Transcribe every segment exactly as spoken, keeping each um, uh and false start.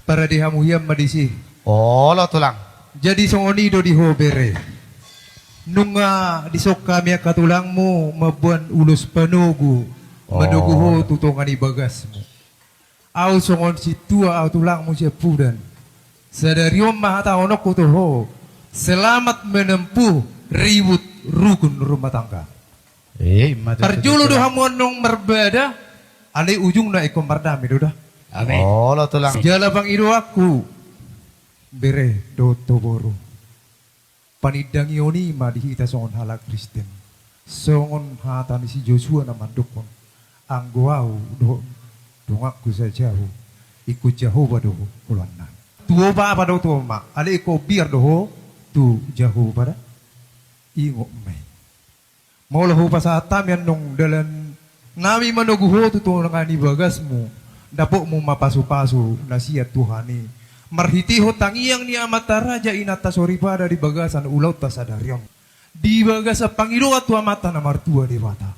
Parade hamu hian ma disi. Olo, Tulang. Jadi songon i do di ho, bere. Nunga dison hami angka tulangmu mamboan ulos panogu, manogu ho tu tonga ni bagasmu. Ahu songon sintua, ahu tulangmu siampudan. Sadari on ma hatahononku tu ho: Selamat menempuh ribut rukun rumah tangga. Eh, ima tutu. Parjolo do hamu annon marbada, alai ujungna ingkon mardame do da. Amin. Olo, Tulang. Jala pangidoanku, bere dohot ho boru, panindangion i ma di hita songon halak Kristen. Songon hata ni si Josua na mandokkon: Anggo ahu dohot donganku sajabu, ingkon Jahowa do holan nami. Tu ho bapa dohot ho ama, alai ingkon biar do ho tu Jahowa da. Ingot ma i. Molo hupasahat hami annon dalan nami manogu ho tu tonga ni bagasmu, dapotmu ma pasupasu na sian Tuhan i, marhitehon tangiang ni amanta raja inanta soripada di bagasan ulaonta sadari on, di bagasan pangidoan tu Amanta na martua Debata.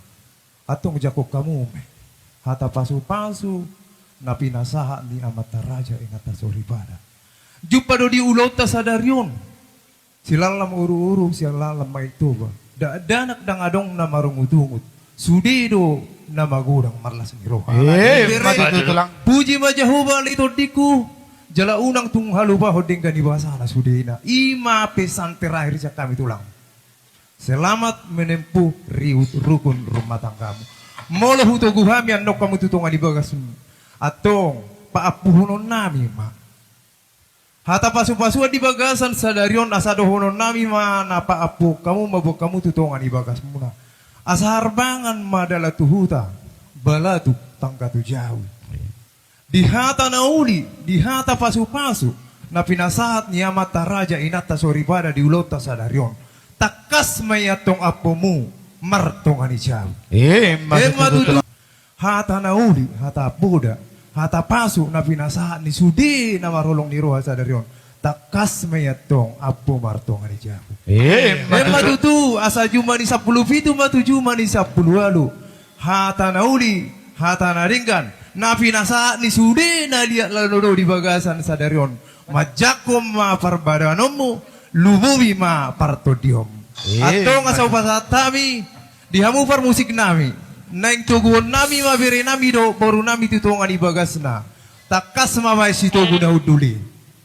Antong jangkon hamu ma i hata pasupasu na pinasahat ni amanta raja inanta soripada. Jumpa do di ulaonta sadari on silalam uruuru, silalam Manitoba. Dakdanak ndang adong na marungutungut, sude do na magodang marlas ni roha. Eh, bere, ima tutu, Tulang. Puji ma Jahowa ale tondingku, jala unang tung halupahon denggan ni basana sudena. Ima pesan terakhir sian hami, Tulang. Selamat menempuh ribut rukun rumah tanggamu. Molo hutogu hami annon hamu tu tonga ni bagasmu, antong paampuhonon nami ma hata pasupasuan di bagasan sadari on, asa dohonon nami ma na paampuhon hamu mamboan hamu tu tonga ni bagasmuna. Asa harbangan ma dalan tu huta, balatuk tangga tu jabu. Di hata na uli, di hata pasupasu na pinasahat ni amanta raja inanta soripada di ulaonta sadari on, tangkas ma i antong ampumu martonga ni jabu. Eh, ima tutu, Tulang. Ima tutu. Hata na uli, hata poda, hata pasu na pinasahat ni sude na marholong ni roha sadari on, tangkas ma i antong ampu martonga ni jabu. Eh, ima tutu. Ima tutu, asa juma ni sampulu pitu ma tu juma ni sampulu ualu. Hata na uli, hata na denggan na pinasahat ni sude na liat laho do di bagasan sadari on, manjangkon ma parbadanonmu, lumobi ma partondionmu. Eh, antong asa hupasahat hami di hamu parmusik nami, naeng toguon nami ma bere nami dohot boru nami tu tonga ni bagasna. Tangkas ma baen sitogu na hundul i.